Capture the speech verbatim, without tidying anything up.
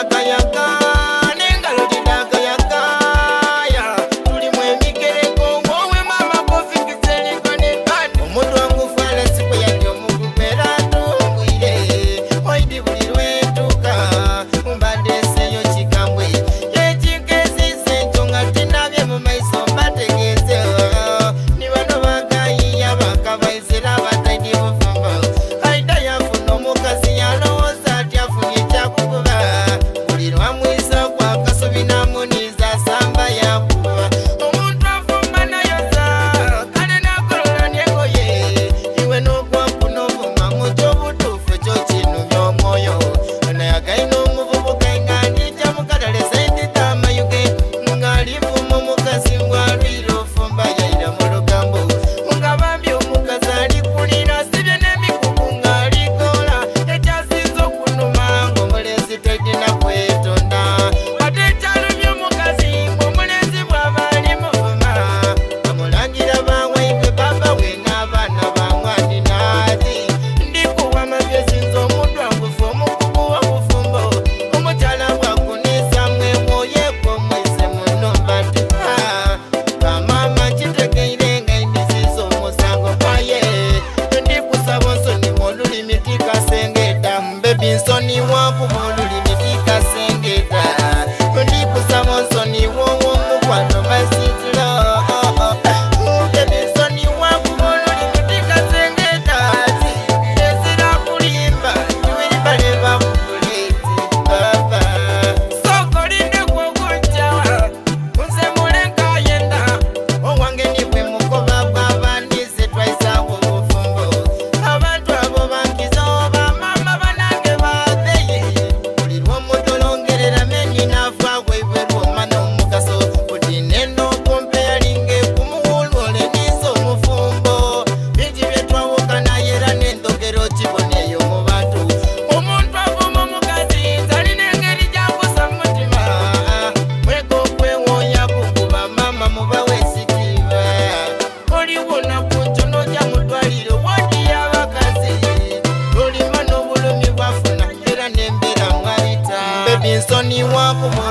Akayaga, n'engalo dhidha akayaga, ya. Tuli mu emigereko, ng'owe maama kofikise likoni bani. Omuntu angufwala siku yali omugumera atungwire. Oidi buli lwe ntuuka, mba ndeseyo kikambwe. Ekinkeesiisa enkyo nga tinaabye mu maiso mbategeeze. Ni bano bagayiya bakabaizira abataidi bufumbo. Aidha yafuna omukazi yalowooza ati afunye ekyakukuba. Buli lwamwizaaku akasubi n'amuniiza asamba yakuba. Omuntu afumba nayoza, kale n'agolola n'engoye. Iwe n'ogwa kuno ovuma mu ky'obutuufu kyo kinumya omwoyo. Ono yagaina omuvubuka nga ndija mu katale saidi dha Mayuge, nga ali vuma omukazi mbwa alwire ofumba yaira mu lugambo. Nga bambi omukazi ali kulira, asibye n'emikuku nga ali koola. Ekyasinze okunuma ng'omulenzi taidhi na kwetonda. Ate ekyalumya omukazi ng'omulenzi bw'aba ali muvuma, amulangira ba waibwe, baaba we n'abaana ba mwanhi n'ati, ndi kuwa amagezi nze omuntu angufu omukugu w'obufumbo. Omukyala bw'akuniiza mwe mwoyeku omwise mu nhumba ati, "Ah, ba maama nkitegeire nga ndisiiza omusango, aye ndi kusaba onsonighe olulimi tikasengedha." Baby, nsonigha kuba olulimi tikasengedha. Ndi kusaba onsonighe ogwo omukwano, my sweet love. Baby, nsonigha kuba olulimi tikasengedha. Ezira kulimba, tiwiri baleba ku buleti, baba. Sooka olindeku okukya. Nze mulenga yenda, owange ni bwe mukoba bw'abandi, ze twaizagho obufumbo. Abantu abo bankiza oba maama banange baabeye. Buli lw'omutolongerera meni naava waibwe lw'omana omugaso. Oti neno kumpe yalinge kumuwulwa ole ninze omufumbo. Bingi bye twawukana era n'endhogera okiboneyo mu bantu. Omuntu avuma omukazi talina ngeri gy'akosa mu mutima. Mwega okwewooya kukuba maama muba wesitiiba. Oliwona ku nkyo n'oja mu ddwaliro, wodi y'abakazi. Lw'olimba n'obulumi bw'afuna era n'embeera mw'ayita. Baby, nsonigha kuba